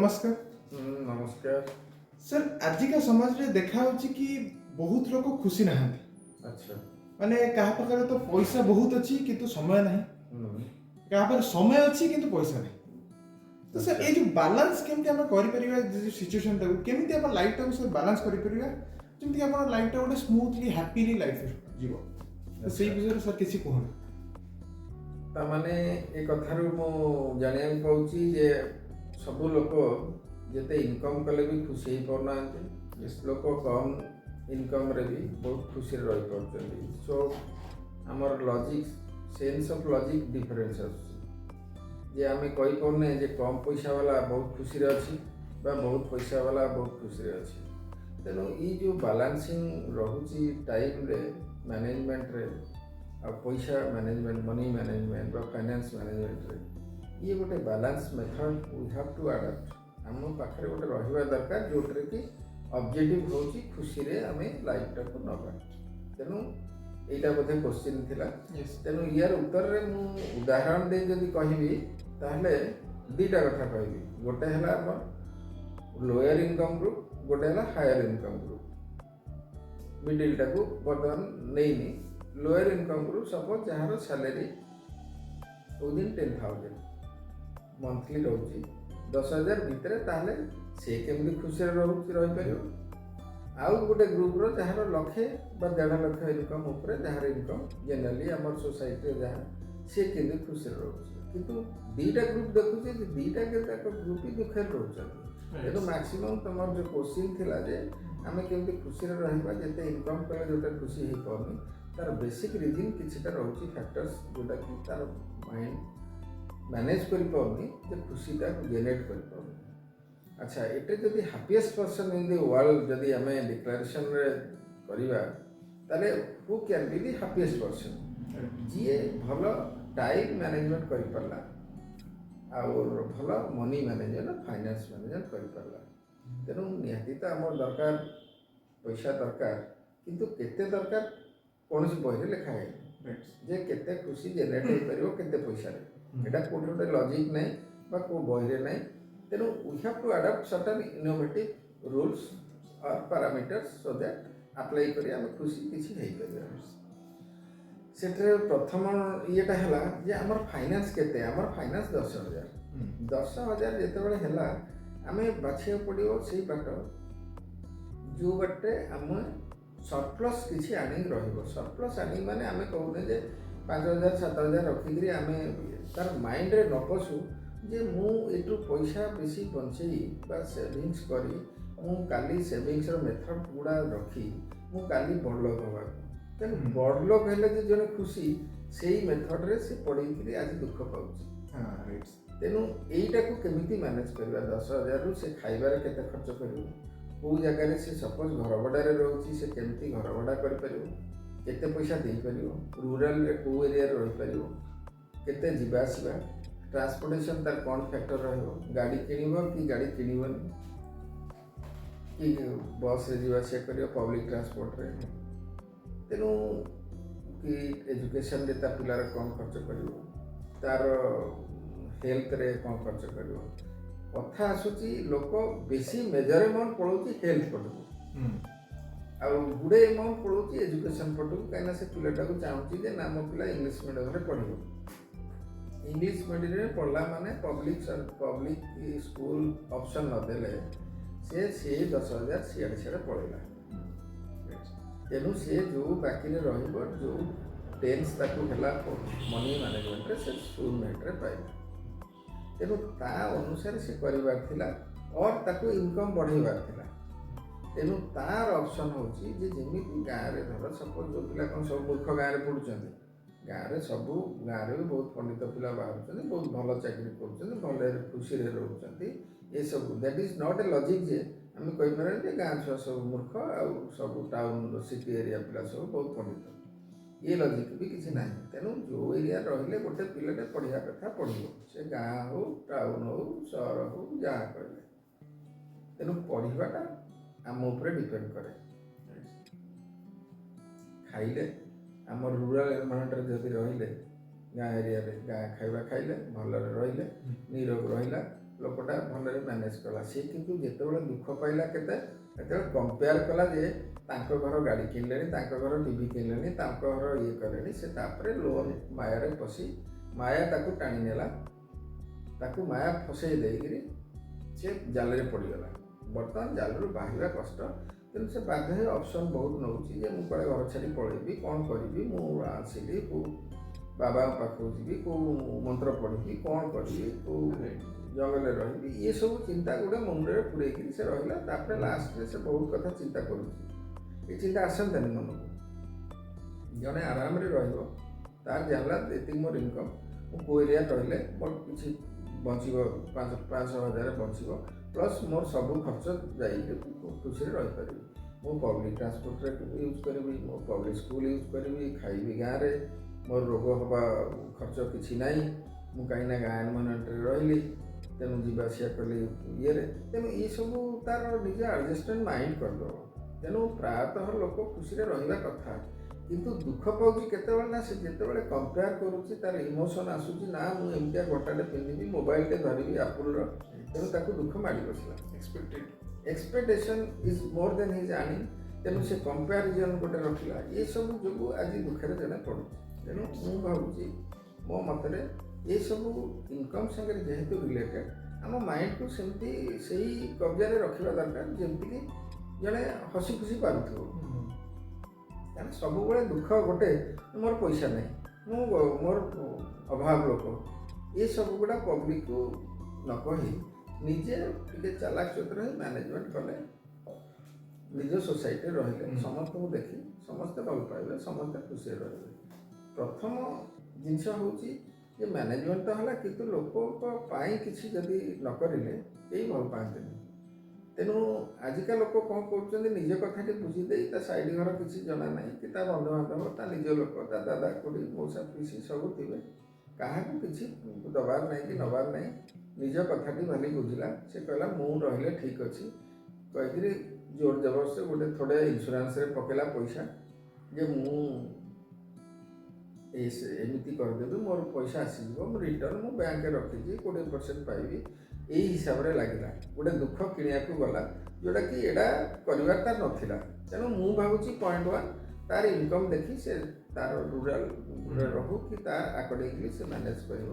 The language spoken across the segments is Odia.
ନମସ୍କାର। ନମସ୍କାର। ସାର୍, ଆଜିକା ସମାଜରେ ଦେଖା ହେଉଛି କି ବହୁତ ଲୋକ ଖୁସି ନାହାନ୍ତି। ମାନେ କାହା ପାଖରେ ତ ପଇସା ବହୁତ ଅଛି କିନ୍ତୁ ସମୟ ନାହିଁ, କାହା ପାଖରେ ସମୟ ଅଛି କିନ୍ତୁ ପଇସା ନାହିଁ। ତ ସାର୍, ଏଇ ଯୋଉ ବାଲାନ୍ସ କେମିତି ଆମେ କରିପାରିବା, ଯୋଉ ସିଚୁଏସନଟାକୁ କେମିତି ଆମ ଲାଇଫଟାକୁ ସାର୍ ବାଲାନ୍ସ କରିପାରିବା, ଯେମିତି ଆପଣ ଲାଇଫଟା ଗୋଟେ ସ୍ମୁଥଲି, ହ୍ୟାପିଲି ଲାଇଫ ଯିବ, ତ ସେଇ ବିଷୟରେ ସାର୍ କିଛି କୁହନ୍ତୁ। ତାମାନେ ଏ କଥାରୁ ମୁଁ ଜାଣିବାକୁ ପାଉଛି ଯେ ସବୁ ଲୋକ ଯେତେ ଇନକମ୍ କଲେ ବି ଖୁସି ହେଇପାରୁନାହାନ୍ତି, ଲୋକ କମ୍ ଇନକମ୍ରେ ବି ବହୁତ ଖୁସିରେ ରହିପାରୁଛନ୍ତି। ସୋ ଆମର logic, sense of logic difference ଆସୁଛି ଯେ ଆମେ କହିପାରୁନେ ଯେ କମ୍ ପଇସା ବାଲା ବହୁତ ଖୁସିରେ ଅଛି ବା ବହୁତ ପଇସା ବାଲା ବହୁତ ଖୁସିରେ ଅଛି। ତେଣୁ ଏଇ ଯେଉଁ ବାଲାନ୍ସିଂ ରହୁଛି ଟାଇମ୍ରେ, ମ୍ୟାନେଜମେଣ୍ଟରେ ଆଉ ପଇସା ମ୍ୟାନେଜମେଣ୍ଟ, ମନି ମ୍ୟାନେଜମେଣ୍ଟ ବା ଫାଇନାନ୍ସ ମ୍ୟାନେଜମେଣ୍ଟରେ, ଇଏ ଗୋଟେ balance method we have to adapt। ଆମ ପାଖରେ ଗୋଟେ ରହିବା ଦରକାର, ଯେଉଁଥିରେ କି ଅବଜେକ୍ଟିଭ ହେଉଛି ଖୁସିରେ ଆମେ ଲାଇଫଟାକୁ ନେବା। ତେଣୁ ଏଇଟା ବୋଧେ କୋଶ୍ଚିନ୍ ଥିଲା। ତେଣୁ ୟାର ଉତ୍ତରରେ ମୁଁ ଉଦାହରଣ ଦେଇ ଯଦି କହିବି, ତାହେଲେ ଦୁଇଟା କଥା କହିବି। ଗୋଟେ ହେଲା ଆମର ଲୋୟର ଇନକମ୍ ଗ୍ରୁପ୍, ଗୋଟେ ହେଲା ହାୟର ଇନକମ୍ ଗ୍ରୁପ୍। ମିଡ଼ିଲଟାକୁ ବର୍ତ୍ତମାନ ନେଇନି। ଲୋୟର ଇନକମ୍ ଗ୍ରୁପ୍, ସପୋଜ ଯାହାର ସାଲେରୀ ୱିଦିନ୍ 10,000 ମନ୍ଥଲି ରହୁଛି, 10,000 ଭିତରେ, ତାହେଲେ ସେ କେମିତି ଖୁସିରେ ରହୁଛି, ରହିପାରିବ? ଆଉ ଗୋଟେ ଗ୍ରୁପ୍ର ଯାହାର ଲକ୍ଷେ ବା 1.5 ଲକ୍ଷ ଇନକମ୍ ଉପରେ ଯାହାର ଇନକମ୍, ଜେନେରାଲି ଆମର ସୋସାଇଟିରେ ଯାହା, ସିଏ କେମିତି ଖୁସିରେ ରହୁଛି? କିନ୍ତୁ ଦୁଇଟା ଗ୍ରୁପ୍ ଦେଖୁଛି ଯେ ଦୁଇଟା ଯାକ ଗ୍ରୁପ୍ ହିଁ ଦୁଃଖରେ ରହୁଛନ୍ତି। ତେଣୁ ମ୍ୟାକ୍ସିମମ୍ ତୁମର ଯେଉଁ କୋଶ୍ଚିନ୍ ଥିଲା ଯେ ଆମେ କେମିତି ଖୁସିରେ ରହିବା, ଯେତେ ଇନକମ୍ କଲେ ଯେଉଁଟା ଖୁସି ହେଇପାରୁନି, ତାର ବେସିକ୍ ରିଜିନ୍ କିଛିଟା ରହୁଛି, ଫ୍ୟାକ୍ଟର୍ସ, ଯେଉଁଟାକି ତାର ମାଇଣ୍ଡ ମ୍ୟାନେଜ୍ କରିପାରୁନି ଯେ ଖୁସିଟାକୁ ଜେନେରେଟ୍ କରିପାରୁନି। ଆଚ୍ଛା, ଏଠି ଯଦି happiest person in the world ଯଦି ଆମେ ଡିକ୍ଲାରେସନରେ କରିବା, ତାହେଲେ who can be the happiest person? ଯିଏ ଭଲ ଟାଇମ୍ ମ୍ୟାନେଜମେଣ୍ଟ କରିପାରିଲା ଆଉ ଭଲ ମନି ମ୍ୟାନେଜମେଣ୍ଟ, ଫାଇନାନ୍ସ ମ୍ୟାନେଜମେଣ୍ଟ କରିପାରିଲା। ତେଣୁ ନିହାତି ତ ଆମର ଦରକାର, ପଇସା ଦରକାର, କିନ୍ତୁ କେତେ ଦରକାର କୌଣସି ବହିରେ ଲେଖା ହେଇନି ଯେ କେତେ ଖୁସି ଜେନେରେଟ୍ ହେଇପାରିବ କେତେ ପଇସାରେ। ଏଇଟା କେଉଁଠି ଗୋଟେ ଲଜିକ୍ ନାହିଁ ବା କେଉଁ ବହିରେ ନାହିଁ। ତେଣୁ we have to adapt certain innovative rules or parameters so that apply କରି ଆମେ ଖୁସି କିଛି ହେଇପାରିବା। ସେଥିରେ ପ୍ରଥମ ଇଏଟା ହେଲା ଯେ ଆମର ଫାଇନାନ୍ସ କେତେ? ଆମର ଫାଇନାନ୍ସ 10,000। 10,000 ଯେତେବେଳେ ହେଲା, ଆମେ ବାଛିବାକୁ ପଡ଼ିବ ସେଇ ବାଟ ଯେଉଁ ବାଟରେ ଆମେ ସରପ୍ଲସ୍ କିଛି ଆଣିକି ରହିବ। ସରପ୍ଲସ୍ ଆଣିକି ମାନେ ଆମେ କହୁନେ ଯେ 5,000, 7,000 ରଖିକିରି ଆମେ ତାର ମାଇଣ୍ଡରେ ନ ପଶୁ ଯେ ମୁଁ ଏଠୁ ପଇସା ବେଶୀ ବଞ୍ଚେଇ ବା ସେଭିଙ୍ଗସ୍ କରି, ମୁଁ କାଲି ସେଭିଙ୍ଗସର ମେଥଡ଼ ଗୁଡ଼ା ରଖି ମୁଁ କାଲି ବଡ଼ଲୋକ ହେବାକୁ। ତେଣୁ ବଡ଼ଲୋକ ହେଲେ ଯେ ଜଣେ ଖୁସି, ସେଇ ମେଥଡ଼ରେ ସେ ପଢ଼େଇକିରି ଆଜି ଦୁଃଖ ପାଉଛି। ତେଣୁ ଏଇଟାକୁ କେମିତି ମ୍ୟାନେଜ୍ କରିବା? 10,000ରୁ ସେ ଖାଇବାରେ କେତେ ଖର୍ଚ୍ଚ କରିବ, କେଉଁ ଜାଗାରେ ସେ ସପୋଜ ଘର ଭଡ଼ାରେ ରହୁଛି, ସେ କେମିତି ଘର ଭଡ଼ା କରିପାରିବ, କେତେ ପଇସା ଦେଇପାରିବ, ରୁରାଲରେ କେଉଁ ଏରିଆରେ ରହିପାରିବ, କେତେ ଯିବା ଆସିବା ଟ୍ରାନ୍ସପୋର୍ଟେସନ୍ ତାର କ'ଣ ଫ୍ୟାକ୍ଟର ରହିବ, ଗାଡ଼ି କିଣିବ କି ଗାଡ଼ି କିଣିବନି କି ବସ୍ରେ ଯିବା ଆସିବା କରିବ ପବ୍ଲିକ୍ ଟ୍ରାନ୍ସପୋର୍ଟରେ, ତେଣୁ କି ଏଜୁକେସନରେ ତା ପିଲାର କ'ଣ ଖର୍ଚ୍ଚ କରିବ, ତାର ହେଲ୍ଥରେ କ'ଣ ଖର୍ଚ୍ଚ କରିବ। କଥା ଆସୁଛି, ଲୋକ ବେଶୀ ମେଜର ଆମାଉଣ୍ଟ ପଳାଉଛି ହେଲ୍ଥ ପଟକୁ ଆଉ ଗୁଡ଼େ ଆମାଉଣ୍ଟ ପଳାଉଛି ଏଜୁକେସନ୍ ପଟକୁ। କାହିଁକିନା ସେ ପିଲାଟାକୁ ଚାହୁଁଛି ଯେ ନା, ମୋ ପିଲା ଇଂଲିଶ ମିଡ଼ିୟମରେ ପଢ଼ିବ। ଇଂଲିଶ ମିଡ଼ିୟମରେ ପଢ଼ିଲା ମାନେ ପବ୍ଲିକ୍ ପବ୍ଲିକ୍ ସ୍କୁଲ ଅପସନ୍ ନଦେଲେ ସେ ସେଇ 10,000 ସିଆଡ଼େ ସିଆଡ଼େ ପଳେଇଲା। ତେଣୁ ସିଏ ଯେଉଁ ବାକିରେ ରହିବ, ଯେଉଁ ଟେନ୍ସ ତାକୁ ହେଲା ମନି ମ୍ୟାନେଜମେଣ୍ଟରେ, ସେ ଶୂନ ରେଟ୍ରେ ପାଇଲା। ତେଣୁ ତା ଅନୁସାରେ ସେ କରିବାର ଥିଲା ଅର୍ ତାକୁ ଇନକମ୍ ବଢ଼େଇବାର ଥିଲା। ତେଣୁ ତାର ଅପସନ୍ ହେଉଛି ଯେ ଯେମିତି ଗାଁରେ ଧର ସପୋଜ ଯେଉଁ ପିଲା, କ'ଣ ସବୁ ମୂର୍ଖ ଗାଁରେ ପଢ଼ୁଛନ୍ତି? ଗାଁରେ ସବୁ ଗାଁରେ ବି ବହୁତ ପଣ୍ଡିତ ପିଲା ବାହାରୁଛନ୍ତି, ବହୁତ ଭଲ ଚାକିରି କରୁଛନ୍ତି, ଭଲରେ ଖୁସିରେ ରହୁଛନ୍ତି ଏସବୁ। That is not a logic ଯେ ଆମେ କହିପାରିବା ଯେ ଗାଁ ଛୁଆ ସବୁ ମୂର୍ଖ ଆଉ ସବୁ ଟାଉନ୍ ସିଟି ଏରିଆ ପିଲା ସବୁ ବହୁତ ପଣ୍ଡିତ। ଇଏ ଲଜିକ୍ ବି କିଛି ନାହିଁ। ତେଣୁ ଯେଉଁ ଏରିଆରେ ରହିଲେ ଗୋଟେ ପିଲାଟେ ପଢ଼ିବା କଥା ପଢ଼ିବ, ସେ ଗାଁ ହଉ, ଟାଉନ୍ ହଉ, ସହର ହଉ, ଯାହା କହିଲେ। ତେଣୁ ପଢ଼ିବାଟା ଆମ ଉପରେ ଡିପେଣ୍ଡ କରେ। ଖାଇଲେ ଆମ ରୁରାଲ୍ ଏନଭାରମେଣ୍ଟରେ ଯଦି ରହିଲେ, ଗାଁ ଏରିଆରେ ଗାଁ ଖାଇବା ଖାଇଲେ, ଭଲରେ ରହିଲେ, ନିରୋଗ ରହିଲା। ଲୋକଟା ଭଲରେ ମ୍ୟାନେଜ୍ କଲା। ସେ କିନ୍ତୁ ଯେତେବେଳେ ଦୁଃଖ ପାଇଲା କେତେ, ଯେତେବେଳେ କମ୍ପେୟାର କଲା ଯେ ତାଙ୍କ ଘର ଗାଡ଼ି କିଣିଲେଣି, ତାଙ୍କ ଘର ଟିଭି କିଣିଲେଣି, ତାଙ୍କ ଘର ଇଏ କଲେଣି, ସେ ତାପରେ ଲୋନ୍ ମାୟାରେ ପଶି ମାୟା ତାକୁ ଟାଣି ନେଲା, ତାକୁ ମାୟା ଫସେଇ ଦେଇକିରି ସେ ଜାଲରେ ପଡ଼ିଗଲା। ବର୍ତ୍ତମାନ ଜାଲରୁ ବାହାରିବା କଷ୍ଟ। ତେଣୁ ସେ ବାଧ୍ୟ ହୋଇ ଅପସନ୍ ବହୁତ ନେଉଛି ଯେ ମୁଁ କୁଆଡ଼େ ଘର ଛାଡ଼ି ପଳେଇବି, କ'ଣ କରିବି, ମୁଁ ଆସିଲି କେଉଁ ବାବାଙ୍କ ପାଖକୁ ଯିବି, କେଉଁ ମନ୍ତ୍ର ପଢ଼ିବି, କ'ଣ କରିବି, କେଉଁ ଜଙ୍ଗଲରେ ରହିବି, ଏସବୁ ଚିନ୍ତା ଗୁଡ଼ା ମୁଣ୍ଡରେ ପୁରେଇକିରି ସେ ରହିଲା। ତାପରେ ଲାଷ୍ଟରେ ସେ ବହୁତ କଥା ଚିନ୍ତା କରୁଛି। ଏ ଚିନ୍ତା ଆସନ୍ତାନି ମନକୁ। ଜଣେ ଆରାମରେ ରହିବ, ତାର ଜାଣିଲା ଏତିକି ମୋର ଇନକମ୍, ମୁଁ କେଉଁ ଏରିଆରେ ରହିଲେ ମୋର କିଛି ବଞ୍ଚିବ, 500 ହଜାର ବଞ୍ଚିବ, ପ୍ଲସ୍ ମୋର ସବୁ ଖର୍ଚ୍ଚ ଯାଇକି ଖୁସିରେ ରହିପାରିବି। ମୁଁ ପବ୍ଲିକ୍ ଟ୍ରାନ୍ସପୋର୍ଟରେ ୟୁଜ୍ କରିବି, ମୁଁ ପବ୍ଲିକ୍ ସ୍କୁଲ ୟୁଜ୍ କରିବି, ଖାଇବି ଗାଁରେ, ମୋର ରୋଗ ହେବା ଖର୍ଚ୍ଚ କିଛି ନାହିଁ, ମୁଁ କାହିଁକିନା ଗାଁ ଏନଭାରମେଣ୍ଟରେ ରହିଲି, ତେଣୁ ଯିବା ଆସିବା କଲି ଇଏରେ। ତେଣୁ ଏସବୁ ତାର ନିଜ ଆଡ଼ଜଷ୍ଟମେଣ୍ଟ ମାଇଣ୍ଡ କରିଦେବ। ତେଣୁ ପ୍ରାୟତଃ ଲୋକ ଖୁସିରେ ରହିବା କଥା, କିନ୍ତୁ ଦୁଃଖ ପାଉଛି କେତେବେଳେ ନା ସେ ଯେତେବେଳେ କମ୍ପେୟାର କରୁଛି, ତାର ଇମୋସନ୍ ଆସୁଛି, ନା ମୁଁ ଏମିତିଆ ଘଣ୍ଟାଟେ ପିନ୍ଧିବି, ମୋବାଇଲଟେ ଧରିବି ଆପଲର। ତେଣୁ ତାକୁ ଦୁଃଖ ମାଡ଼ି ବସିଲା। Expected. Expectation is more than his earning. ତେଣୁ ସେ କମ୍ପାରିଜନ୍ ଗୋଟେ ରଖିଲା। ଏସବୁ ଯୋଗୁଁ ଆଜି ଦୁଃଖରେ ଜଣେ ପଡ଼ୁଛି। ତେଣୁ ମୁଁ ଭାବୁଛି, ମୋ ମତରେ ଏସବୁ ଇନକମ୍ ସାଙ୍ଗରେ ଯେହେତୁ ରିଲେଟେଡ୍, ଆମ ମାଇଣ୍ଡକୁ ସେମିତି ସେଇ କବ୍ଜାରେ ରଖିବା ଦରକାର, ଯେମିତିକି ଜଣେ ହସି ଖୁସି ପାରୁଥିବ। କାରଣ ସବୁବେଳେ ଦୁଃଖ ଗୋଟେ, ମୋର ପଇସା ନାହିଁ, ମୁଁ ମୋର ଅଭାବ ଲୋକ, ଏସବୁ ଗୁଡ଼ା ପବ୍ଲିକକୁ ନ କହି ନିଜେ ଟିକେ ଚାଲାକ ଚତୁର ହେଇ ମ୍ୟାନେଜମେଣ୍ଟ କଲେ, ନିଜ ସୋସାଇଟିରେ ରହିଲେ, ସମସ୍ତଙ୍କୁ ଦେଖି ସମସ୍ତେ ଭଲ ପାଇବେ, ସମସ୍ତେ ଖୁସିରେ ରହିବେ। ପ୍ରଥମ ଜିନିଷ ହେଉଛି ଯେ ମ୍ୟାନେଜମେଣ୍ଟ ତ ହେଲା, କିନ୍ତୁ ଲୋକଙ୍କ ପାଇଁ କିଛି ଯଦି ନ କରିଲେ କେହି ଭଲ ପାଆନ୍ତିନି। ତେଣୁ ଆଜିକା ଲୋକ କ'ଣ କରୁଛନ୍ତି? ନିଜ କଥାଟି ବୁଝିଦେଇ ତା ସାଇଡ଼ ଘର କିଛି ଜଣା ନାହିଁ କି ତା ବନ୍ଧୁବାନ୍ଧବ, ତା ନିଜ ଲୋକ, ତା ଦାଦା, ଖୁଡ଼ି, ମଉସା, ପିଉସୀ ସବୁ ଥିବେ, କାହାକୁ କିଛି ଦେବାର ନାହିଁ କି ନେବାର ନାହିଁ। ନିଜ କଥାଟି ଭାଲି ବୁଝିଲା। ସେ କହିଲା ମୁଁ ରହିଲେ ଠିକ୍ ଅଛି କହିକିରି ଜୋର ଜବରଦସ୍ତ ଗୋଟେ ଥୋଡ଼େ ଇନ୍ସୁରାନ୍ସରେ ପକେଇଲା ପଇସା ଯେ ମୁଁ ଏମିତି କରିଦେବି, ମୋର ପଇସା ଆସିଯିବ, ମୁଁ ରିଟର୍ନ ମୁଁ ବ୍ୟାଙ୍କରେ ରଖିଛି, 20% ପାଇବି। ଏଇ ହିସାବରେ ଲାଗିଲା, ଗୋଟେ ଦୁଃଖ କିଣିବାକୁ ଗଲା, ଯେଉଁଟାକି ଏଇଟା କରିବାର ତାର ନଥିଲା। ତେଣୁ ମୁଁ ଭାବୁଛି ପଏଣ୍ଟ ୱାନ୍, ତାର ଇନକମ୍ ଦେଖି ସେ ତାର ରୁରାଲରେ ରହୁ କି ତାର ଆକର୍ଡ଼ିଙ୍ଗଲି ସେ ମ୍ୟାନେଜ୍ କରିବ।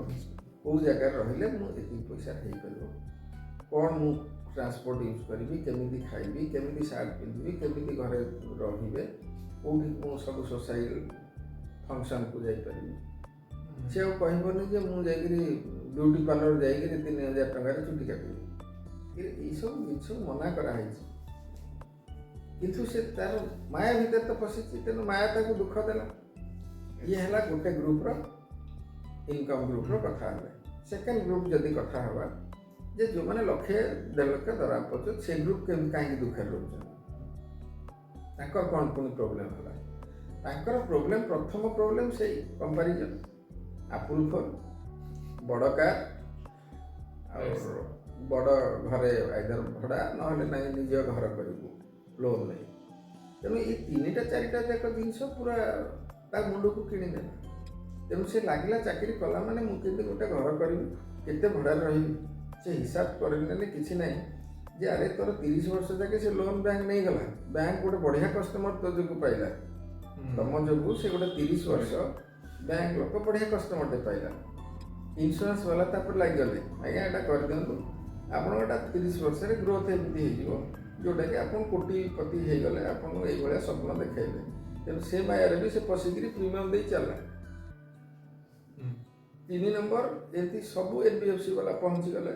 କେଉଁ ଜାଗାରେ ରହିଲେ ମୁଁ ଏତିକି ପଇସାରେ ହେଇପାରିବ, କ'ଣ ମୁଁ ଟ୍ରାନ୍ସପୋର୍ଟ ୟୁଜ୍ କରିବି, କେମିତି ଖାଇବି, କେମିତି ସାର୍ଟ ପିନ୍ଧିବି, କେମିତି ଘରେ ରହିବେ, କେଉଁଠି ମୁଁ ସବୁ ସୋସାଇଟି ଫଙ୍କସନ୍କୁ ଯାଇପାରିବି। ସେ ଆଉ କହିବନି ଯେ ମୁଁ ଯାଇକିରି ବ୍ୟୁଟି ପାର୍ଲର ଯାଇକିରି 3000 ଟଙ୍କାରେ ଚୁଟି କାଟିବି। ଏଇସବୁ ଜିନିଷ ମନା କରାହେଇଛି, କିନ୍ତୁ ସେ ତାର ମାୟା ଭିତରେ ତ ପଶିଛି, ତେଣୁ ମାୟା ତାକୁ ଦୁଃଖ ଦେଲା। ଇଏ ହେଲା ଗୋଟେ ଗ୍ରୁପର, ଇନକମ୍ ଗ୍ରୁପର କଥା ହେଲେ। ସେକେଣ୍ଡ ଗ୍ରୁପ୍ ଯଦି କଥା ହେବା ଯେ ଯେଉଁମାନେ ଲକ୍ଷେ 1.5 ଲକ୍ଷ ଦରମା ପାଉଛନ୍ତି, ସେ ଗ୍ରୁପ୍ କେମିତି କାହିଁକି ଦୁଃଖରେ ରହୁଛନ୍ତି? ତାଙ୍କର କ'ଣ ପୁଣି ପ୍ରୋବ୍ଲେମ୍ ହେଲା? ତାଙ୍କର ପ୍ରୋବ୍ଲେମ୍, ପ୍ରଥମ ପ୍ରୋବ୍ଲେମ୍ ସେଇ କମ୍ପାରିଜନ୍, ଆପୁଲ ଫୋନ୍, ବଡ଼ କାର୍ ଆଉ ବଡ଼ ଘରେ, ଆଇଦର ଭଡ଼ା ନହେଲେ ନାହିଁ ନିଜ ଘର କରିବୁ ଲୋନ୍ ନେଇ। ତେଣୁ ଏଇ ତିନିଟା ଚାରିଟା ଯାକ ଜିନିଷ ପୁରା ତା ମୁଣ୍ଡକୁ କିଣିନେଲା। ତେଣୁ ସେ ଲାଗିଲା ଚାକିରି କଲା ମାନେ ମୁଁ କେମିତି ଗୋଟେ ଘର କରିବି, କେତେ ଭଡ଼ାରେ ରହିବି। ସେ ହିସାବ କରିନେଲେ କିଛି ନାହିଁ ଯେ ଆରେ ତୋର 30 ବର୍ଷ ଯାକେ ସେ ଲୋନ୍ ବ୍ୟାଙ୍କ ନେଇଗଲା। ବ୍ୟାଙ୍କ ଗୋଟେ ବଢ଼ିଆ କଷ୍ଟମର ତୋ ଯୋଗୁଁ ପାଇଲା। ତମ ଯୋଗୁଁ ସେ ଗୋଟେ 30 ବର୍ଷ ବ୍ୟାଙ୍କ ଲୋକ ବଢ଼ିଆ କଷ୍ଟମରଟେ ପାଇଲା। ଇନ୍ସୁରାନ୍ସ ବାଲା ତାପରେ ଲାଗିଗଲେ, ଆଜ୍ଞା ଏଇଟା କରିଦିଅନ୍ତୁ, ଆପଣଙ୍କ ଏଇଟା 30 ବର୍ଷରେ ଗ୍ରୋଥ୍ ଏମିତି ହେଇଯିବ, ଯେଉଁଟାକି ଆପଣ କୋଟିପତି ହେଇଗଲେ, ଆପଣଙ୍କୁ ଏଇଭଳିଆ ସ୍ୱପ୍ନ ଦେଖାଇଲେ। ତେଣୁ ସେ ମାୟାରେ ବି ସେ ପଶିକିରି ପ୍ରିମିୟମ୍ ଦେଇ ଚାଲିଲା। 3 ନମ୍ବର, ଏମିତି ସବୁ ଏନ୍ ବି ଏଫ୍ ସି ବାଲା ପହଞ୍ଚିଗଲେ,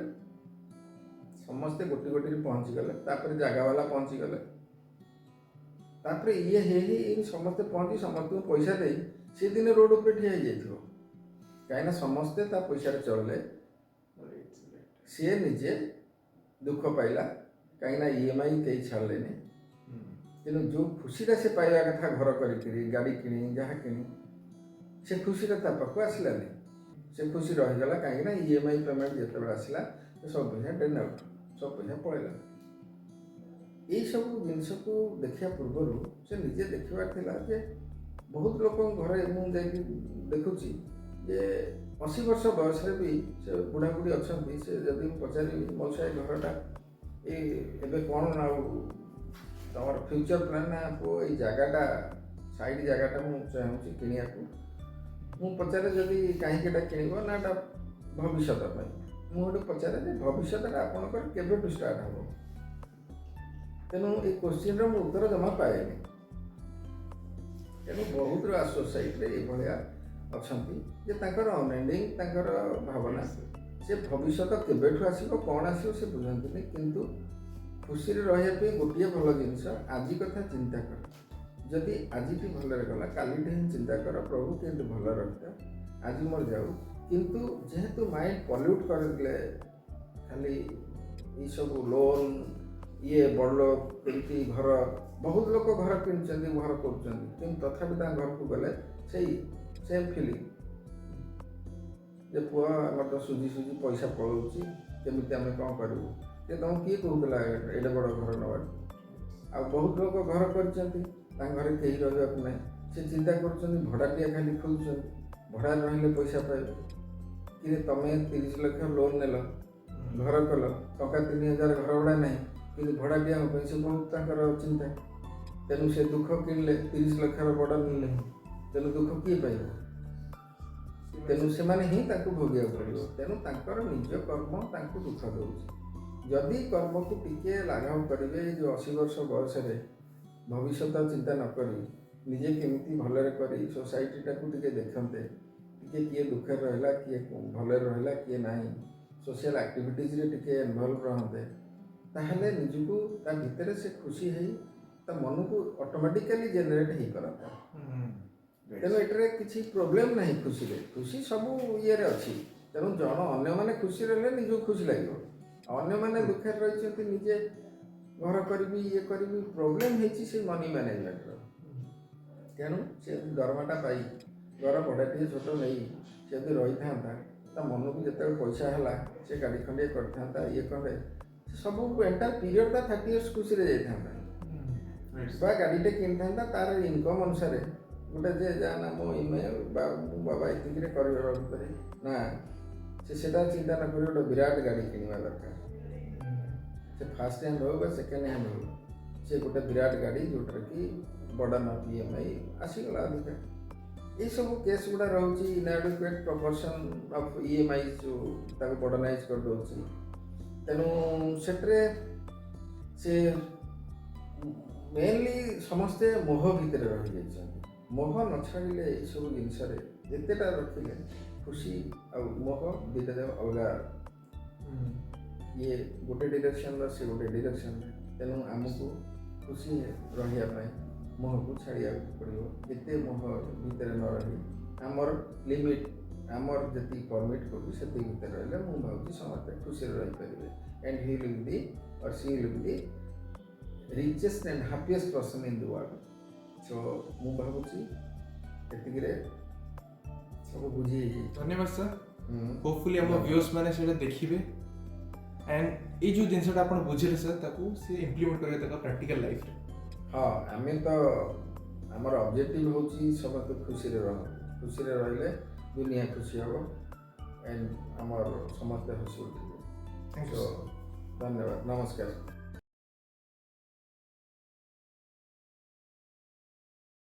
ସମସ୍ତେ ଗୋଟି ଗୋଟିରେ ପହଞ୍ଚିଗଲେ। ତାପରେ ଜାଗା ବାଲା ପହଞ୍ଚିଗଲେ। ତାପରେ ଇଏ ହେଇ ହେଇ ଏମିତି ସମସ୍ତେ ପହଞ୍ଚି ସମସ୍ତଙ୍କୁ ପଇସା ଦେଇ ସେ ଦିନେ ରୋଡ଼ ଉପରେ ଠିଆ ହେଇଯାଇଥିବ, କାହିଁକିନା ସମସ୍ତେ ତା ପଇସାରେ ଚଳିଲେ। ସିଏ ନିଜେ ଦୁଃଖ ପାଇଲା, କାହିଁକିନା ଇଏମ୍ଆଇ କେହି ଛାଡ଼ିଲେନି। ତେଣୁ ଯେଉଁ ଖୁସିଟା ସେ ପାଇବା କଥା, ଘର କରିକିରି, ଗାଡ଼ି କିଣି, ଯାହା କିଣି, ସେ ଖୁସିଟା ତା ପାଖକୁ ଆସିଲାନି। ସେ ଖୁସି ରହିଗଲା, କାହିଁକିନା ଇଏମ୍ଆଇ ପେମେଣ୍ଟ ଯେତେବେଳେ ଆସିଲା, ସେ ସବୁ ପଇସା ଡ୍ରେନ୍ ଆଉଟ୍, ସବୁ ପଇସା ପଳେଇଲା। ଏଇସବୁ ଜିନିଷକୁ ଦେଖିବା ପୂର୍ବରୁ ସେ ନିଜେ ଦେଖିବାର ଥିଲା ଯେ ବହୁତ ଲୋକଙ୍କ ଘରେ ମୁଁ ଯାଇକି ଦେଖୁଛି ଯେ 80 ବର୍ଷ ବୟସରେ ବି ସେ ବୁଢ଼ାବୁଢ଼ୀ ଅଛନ୍ତି। ସେ ଯଦି ମୁଁ ପଚାରିବି, ମଉସା, ଏ ଘରଟା ଏଇ ଏବେ କ'ଣ ଆଉ ତମର ଫ୍ୟୁଚର୍ ପ୍ଲାନ୍? ନା ପୁଅ, ଏଇ ଜାଗାଟା, ସାଇଡ଼୍ ଜାଗାଟା ମୁଁ ଚାହୁଁଛି କିଣିବାକୁ। ମୁଁ ପଚାରେ, ଯଦି କାହିଁକି ଏଇଟା କିଣିବ? ନା, ଏଇଟା ଭବିଷ୍ୟତ ପାଇଁ। ମୁଁ ଗୋଟେ ପଚାରେ ଯେ ଭବିଷ୍ୟତଟା ଆପଣଙ୍କର କେବେଠୁ ଷ୍ଟାର୍ଟ ହେବ? ତେଣୁ ଏଇ କୋଶ୍ଚିନ୍ର ମୁଁ ଉତ୍ତର ଜମା ପାଏନି। ତେଣୁ ବହୁତ ସୋସାଇଟିରେ ଏଇଭଳିଆ ଅଛନ୍ତି ଯେ ତାଙ୍କର ଅନଏଣ୍ଡିଂ ତାଙ୍କର ଭାବନା। ସେ ଭବିଷ୍ୟତ କେବେଠୁ ଆସିବ, କ'ଣ ଆସିବ, ସେ ବୁଝନ୍ତିନି। କିନ୍ତୁ ଖୁସିରେ ରହିବା ପାଇଁ ଗୋଟିଏ ଭଲ ଜିନିଷ, ଆଜି କଥା ଚିନ୍ତା କର। ଯଦି ଆଜିଟି ଭଲରେ ଗଲା, କାଲିଟି ହିଁ ଚିନ୍ତା କର, ପ୍ରଭୁ କେମିତି ଭଲ ରଖିଥା, ଆଜି ମୋର ଯାଉ। କିନ୍ତୁ ଯେହେତୁ ମାଇଣ୍ଡ ପଲ୍ୟୁଟ୍ କରିଦେଲେ ଖାଲି ଏଇସବୁ ଲୋନ୍, ଇଏ, ବଡ଼ ଲୋକ କେମିତି ଘର, ବହୁତ ଲୋକ ଘର କିଣୁଛନ୍ତି, ଘର କରୁଛନ୍ତି, କିନ୍ତୁ ତଥାପି ତାଙ୍କ ଘରକୁ ଗଲେ ସେଇ ସେମ୍ ଫିଲିଂ ଯେ ପୁଅ, ଆମର ତ ସୁଝି ସୁଝି ପଇସା ପଳାଉଛି, କେମିତି ଆମେ କ'ଣ କରିବୁ? ଯେ ତମକୁ କିଏ କହୁଥିଲା ଏଡ଼େ ବଡ଼ ଘର ନେବାକୁ? ଆଉ ବହୁତ ଲୋକ ଘର କରିଛନ୍ତି, ତାଙ୍କ ଘରେ କେହି ରହିବାକୁ ନାହିଁ। ସେ ଚିନ୍ତା କରୁଛନ୍ତି, ଭଡ଼ାଟିଆ ଖାଲି ଖୋଜୁଛନ୍ତି, ଭଡ଼ାରେ ରହିଲେ ପଇସା ପାଇବେ। କିରେ, ତମେ 30 ଲକ୍ଷ ଲୋନ୍ ନେଲ, ଘର କଲ, ଟଙ୍କା 3000 ଘର ଭଡ଼ା ନାହିଁ, କିନ୍ତୁ ଭଡ଼ାଟିଆଙ୍କ ପାଇଁ ସେ ବହୁତ ତାଙ୍କର ଚିନ୍ତା। ତେଣୁ ସେ ଦୁଃଖ କିଣିଲେ, 30 ଲକ୍ଷର ବଡ଼ ନେଲେ। ତେଣୁ ଦୁଃଖ କିଏ ପାଇବ? ତେଣୁ ସେମାନେ ହିଁ ତାକୁ ଭୋଗିବାକୁ ପଡ଼ିବ। ତେଣୁ ତାଙ୍କର ନିଜ କର୍ମ ତାଙ୍କୁ ଦୁଃଖ ଦେଉଛି। ଯଦି କର୍ମକୁ ଟିକିଏ ଲାଘବ କରିବେ, ଏଇ ଯେଉଁ 80 ବର୍ଷ ବୟସରେ ଭବିଷ୍ୟତ ଚିନ୍ତା ନ କରି ନିଜେ କେମିତି ଭଲରେ କରି ସୋସାଇଟିଟାକୁ ଟିକେ ଦେଖନ୍ତେ, ଟିକେ କିଏ ଦୁଃଖରେ ରହିଲା, କିଏ ଭଲରେ ରହିଲା, କିଏ ନାହିଁ, ସୋସିଆଲ ଆକ୍ଟିଭିଟିଜରେ ଟିକେ ଇନଭଲ୍ଭ ରହନ୍ତେ, ତାହେଲେ ନିଜକୁ ତା ଭିତରେ ସେ ଖୁସି ହେଇ ତା ମନକୁ ଅଟୋମେଟିକାଲି ଜେନେରେଟ୍ ହେଇପାରନ୍ତା। ତେଣୁ ଏଠାରେ କିଛି ପ୍ରୋବ୍ଲେମ୍ ନାହିଁ ଖୁସିରେ। ଖୁସି ସବୁ ଇଏରେ ଅଛି। ତେଣୁ ଜଣ ଅନ୍ୟମାନେ ଖୁସି ରହିଲେ ନିଜକୁ ଖୁସି ଲାଗିବ। ଆଉ ଅନ୍ୟମାନେ ଦୁଃଖରେ ରହିଛନ୍ତି, ନିଜେ ଘର କରିବି, ଇଏ କରିବି, ପ୍ରୋବ୍ଲେମ୍ ହେଇଛି ସେଇ ମନି ମ୍ୟାନେଜମେଣ୍ଟର। ତେଣୁ ସେ ଯଦି ଦରମାଟା ପାଇ ଘର ଭଡ଼ାଟିଏ ଛୋଟ ନେଇ ସେ ଯଦି ରହିଥାନ୍ତା, ତା ମନକୁ ଯେତେବେଳେ ପଇସା ହେଲା ସେ ଗାଡ଼ି ଖଣ୍ଡିଏ କରିଥାନ୍ତା, ଇଏ ଖଣ୍ଡେ, ସେ ସବୁ ଏଣ୍ଟାୟାର ପିରିୟଡ଼ ତା 30 ଇୟର୍ସ ଖୁସିରେ ଯାଇଥାନ୍ତା। ବା ଗାଡ଼ିଟେ କିଣିଥାନ୍ତା ତାର ଇନକମ୍ ଅନୁସାରେ ଗୋଟେ, ଯେ ଯାହା ନା ମୋ ଇମେ ବା ମୁଁ ବାବା ଏତିକିରେ କରିବା ଭିତରେ। ନା, ସେ ସେଟା ଚିନ୍ତା ନ କରି ଗୋଟେ ବିରାଟ ଗାଡ଼ି କିଣିବା ଦରକାର। ସେ ଫାର୍ଷ୍ଟ ହ୍ୟାଣ୍ଡ ହଉ ବା ସେକେଣ୍ଡ ହ୍ୟାଣ୍ଡ ହଉ, ସେ ଗୋଟେ ବିରାଟ ଗାଡ଼ି, ଯେଉଁଟାରେ କି ବର୍ଡ଼ନ୍ ଅଫ୍ ଇଏମ୍ଆଇ ଆସିଗଲା ଅଧିକା। ଏଇସବୁ କେସ୍ ଗୁଡ଼ା ରହୁଛି। ଇନଆଡିକୁଏଟ୍ ପ୍ରପୋର୍ସନ୍ ଅଫ୍ ଇଏମ୍ଆଇ ଯେଉଁ ତାକୁ ବର୍ଡ଼ନାଇଜ୍ କରିଦେଉଛି। ତେଣୁ ସେଥିରେ ସେ ମେନଲି ସମସ୍ତେ ମୋହ ଭିତରେ ରହିଯାଇଛନ୍ତି। ମୋହ ନ ଛାଡ଼ିଲେ ଏଇସବୁ ଜିନିଷରେ ଯେତେଟା ରଖିଲେ, ଖୁସି ଆଉ ମୋହ ଦୁଇଟା ଯାକ ଅଲଗା। ଇଏ ଗୋଟେ ଡିରେକ୍ସନର, ସେ ଗୋଟେ ଡିରେକ୍ସନରେ। ତେଣୁ ଆମକୁ ଖୁସି ରହିବା ପାଇଁ ମୋହକୁ ଛାଡ଼ିବାକୁ ପଡ଼ିବ। ଏତେ ମୋହ ଭିତରେ ନ ରହି ଆମର ଲିମିଟ୍, ଆମର ଯେତିକି ପରମିଟ୍ କରୁଛି ସେତିକି ଭିତରେ ରହିଲେ ମୁଁ ଭାବୁଛି ସମସ୍ତେ ଖୁସିରେ ରହିପାରିବେ and he will be or she will be the richest and happiest person in the world. So ମୁଁ ଭାବୁଛି ଏତିକିରେ ସବୁ ବୁଝି ହେଇଯାଇଛି। ଧନ୍ୟବାଦ ସାର୍। ହୋପଫୁଲି ଆମ ଭିଉଅର୍ସ ମାନେ ସେଇଟା ଦେଖିବେ ଆଣ୍ଡ ଏଇ ଯୋଉ ଜିନିଷଟା ଆପଣ ବୁଝିଲେ ସାର୍, ତାକୁ ସେ ଇମ୍ପ୍ଲିମେଣ୍ଟ କରିବେ ତାଙ୍କ ପ୍ରାକ୍ଟିକାଲ ଲାଇଫରେ। ହଁ, ଆମେ ତ ଆମର ଅବଜେକ୍ଟିଭ ହେଉଛି ସମସ୍ତେ ଖୁସିରେ ରହନ୍ତୁ। ଖୁସିରେ ରହିଲେ ଦୁନିଆ ଖୁସି ହେବ ଆଣ୍ଡ ଆମର ସମସ୍ତେ ହସି ଉଠିବେ। Thank So, you. ଧନ୍ୟବାଦ, ନମସ୍କାର।